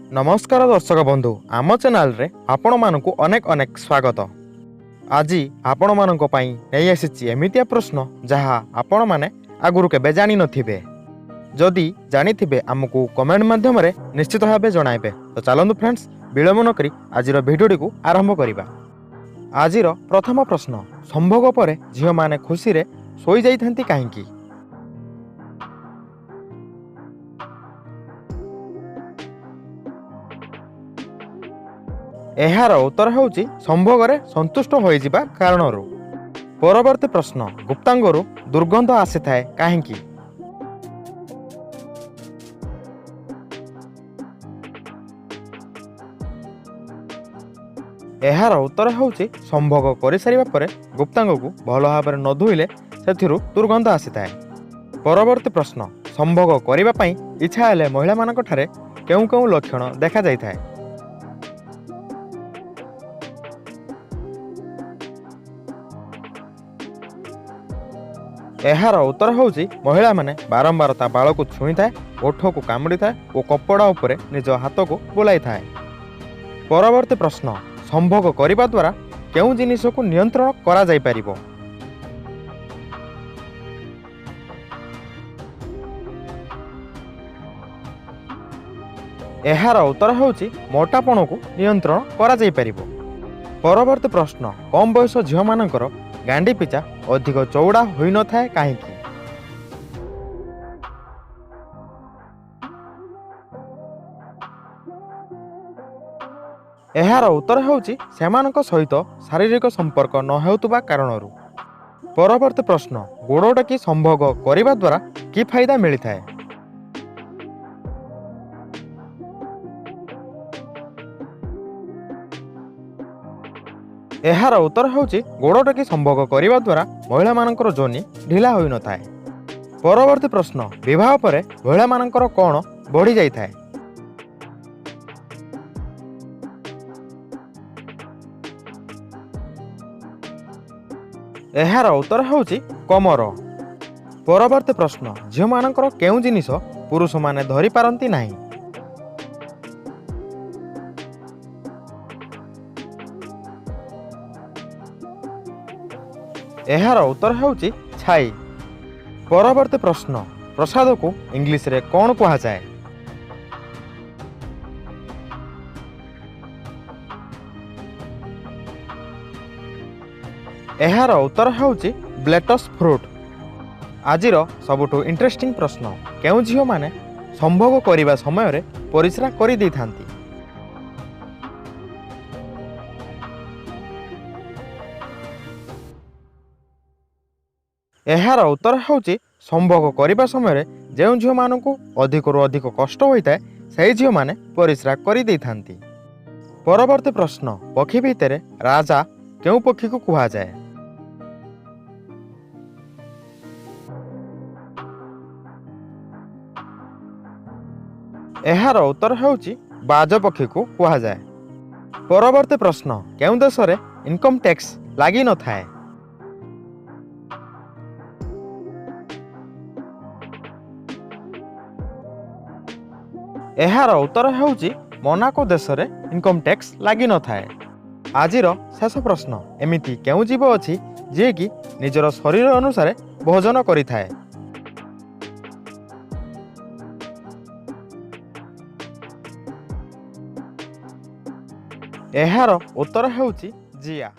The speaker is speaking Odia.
ନମସ୍କାର ଦର୍ଶକ ବନ୍ଧୁ, ଆମ ଚ୍ୟାନେଲରେ ଆପଣମାନଙ୍କୁ ଅନେକ ଅନେକ ସ୍ୱାଗତ। ଆଜି ଆପଣମାନଙ୍କ ପାଇଁ ନେଇ ଆସିଛି ଏମିତିଆ ପ୍ରଶ୍ନ, ଯାହା ଆପଣମାନେ ଆଗରୁ କେବେ ଜାଣିନଥିବେ। ଯଦି ଜାଣିଥିବେ, ଆମକୁ କମେଣ୍ଟ ମାଧ୍ୟମରେ ନିଶ୍ଚିତ ଭାବେ ଜଣାଇବେ। ତ ଚାଲନ୍ତୁ ଫ୍ରେଣ୍ଡସ୍, ବିଳମ୍ବ ନକରି ଆଜିର ଭିଡ଼ିଓଟିକୁ ଆରମ୍ଭ କରିବା। ଆଜିର ପ୍ରଥମ ପ୍ରଶ୍ନ, ସମ୍ଭୋଗ ପରେ ଝିଅମାନେ ଖୁସିରେ ଶୋଇଯାଇଥାନ୍ତି କାହିଁକି? ଏହାର ଉତ୍ତର ହେଉଛି ସମ୍ଭୋଗରେ ସନ୍ତୁଷ୍ଟ ହୋଇଯିବା କାରଣରୁ। ପରବର୍ତ୍ତୀ ପ୍ରଶ୍ନ, ଗୁପ୍ତାଙ୍ଗରୁ ଦୁର୍ଗନ୍ଧ ଆସିଥାଏ କାହିଁକି? ଏହାର ଉତ୍ତର ହେଉଛି ସମ୍ଭୋଗ କରିସାରିବା ପରେ ଗୁପ୍ତାଙ୍ଗକୁ ଭଲ ଭାବରେ ନ ଧୋଇଲେ ସେଥିରୁ ଦୁର୍ଗନ୍ଧ ଆସିଥାଏ। ପରବର୍ତ୍ତୀ ପ୍ରଶ୍ନ, ସମ୍ଭୋଗ କରିବା ପାଇଁ ଇଚ୍ଛା ହେଲେ ମହିଳାମାନଙ୍କଠାରେ କେଉଁ କେଉଁ ଲକ୍ଷଣ ଦେଖାଯାଇଥାଏ? ଏହାର ଉତ୍ତର ହେଉଛି ମହିଳାମାନେ ବାରମ୍ବାର ତା ବାଳକୁ ଛୁଇଁଥାଏ, ଓଠକୁ କାମୁଡ଼ିଥାଏ ଓ କପଡ଼ା ଉପରେ ନିଜ ହାତକୁ ବୁଲାଇଥାଏ। ପରବର୍ତ୍ତୀ ପ୍ରଶ୍ନ, ସମ୍ଭୋଗ କରିବା ଦ୍ୱାରା କେଉଁ ଜିନିଷକୁ ନିୟନ୍ତ୍ରଣ କରାଯାଇପାରିବ? ଏହାର ଉତ୍ତର ହେଉଛି ମୋଟାପଣକୁ ନିୟନ୍ତ୍ରଣ କରାଯାଇପାରିବ। ପରବର୍ତ୍ତୀ ପ୍ରଶ୍ନ, କମ୍ ବୟସ ଝିଅମାନଙ୍କର ଗାଣ୍ଡି ପିଚା ଅଧିକ ଚଉଡ଼ା ହୋଇନଥାଏ କାହିଁକି? ଏହାର ଉତ୍ତର ହେଉଛି ସେମାନଙ୍କ ସହିତ ଶାରୀରିକ ସମ୍ପର୍କ ନ ହେଉଥିବା କାରଣରୁ। ପରବର୍ତ୍ତୀ ପ୍ରଶ୍ନ, ଗୋଡ଼ ଟେକି ସମ୍ଭୋଗ କରିବା ଦ୍ୱାରା କି ଫାଇଦା ମିଳିଥାଏ? ଏହାର ଉତ୍ତର ହେଉଛି ଗୋଡ଼ ଟେକି ସମ୍ଭୋଗ କରିବା ଦ୍ୱାରା ମହିଳାମାନଙ୍କର ଯୋନି ଢିଲା ହୋଇନଥାଏ। ପରବର୍ତ୍ତୀ ପ୍ରଶ୍ନ, ବିବାହ ପରେ ମହିଳାମାନଙ୍କର କ'ଣ ବଢ଼ିଯାଇଥାଏ? ଏହାର ଉତ୍ତର ହେଉଛି କମର। ପରବର୍ତ୍ତୀ ପ୍ରଶ୍ନ, ଝିଅମାନଙ୍କର କେଉଁ ଜିନିଷ ପୁରୁଷମାନେ ଧରିପାରନ୍ତି ନାହିଁ? ଏହାର ଉତ୍ତର ହେଉଛି ଛାଇ। ପରବର୍ତ୍ତୀ ପ୍ରଶ୍ନ, ପ୍ରସାଦକୁ ଇଂଲିଶରେ କ'ଣ କୁହାଯାଏ? ଏହାର ଉତ୍ତର ହେଉଛି ବ୍ଲେଟସ୍ ଫ୍ରୁଟ୍। ଆଜିର ସବୁଠୁ ଇଣ୍ଟରେଷ୍ଟିଂ ପ୍ରଶ୍ନ, କେଉଁ ଝିଅମାନେ ସମ୍ଭୋଗ କରିବା ସମୟରେ ପରିସ୍ରା କରିଦେଇଥାନ୍ତି? ଏହାର ଉତ୍ତର ହେଉଛି ସମ୍ଭୋଗ କରିବା ସମୟରେ ଯେଉଁ ଝିଅମାନଙ୍କୁ ଅଧିକରୁ ଅଧିକ କଷ୍ଟ ହୋଇଥାଏ, ସେହି ଝିଅମାନେ ପରିସ୍ରା କରିଦେଇଥାନ୍ତି। ପରବର୍ତ୍ତୀ ପ୍ରଶ୍ନ, ପକ୍ଷୀ ଭିତରେ ରାଜା କେଉଁ ପକ୍ଷୀକୁ କୁହାଯାଏ? ଏହାର ଉତ୍ତର ହେଉଛି ବାଜ ପକ୍ଷୀକୁ କୁହାଯାଏ। ପରବର୍ତ୍ତୀ ପ୍ରଶ୍ନ, କେଉଁ ଦେଶରେ ଇନକମ୍ ଟ୍ୟାକ୍ସ ଲାଗିନଥାଏ? ଏହାର ଉତ୍ତର ହେଉଛି ମୋନାକୋ ଦେଶରେ ଇନକମ୍ ଟ୍ୟାକ୍ସ ଲାଗିନଥାଏ। ଆଜିର ଶେଷ ପ୍ରଶ୍ନ, ଏମିତି କେଉଁ ଜୀବ ଅଛି ଯିଏକି ନିଜର ଶରୀର ଅନୁସାରେ ଭୋଜନ କରିଥାଏ? ଏହାର ଉତ୍ତର ହେଉଛି ଜିଆ।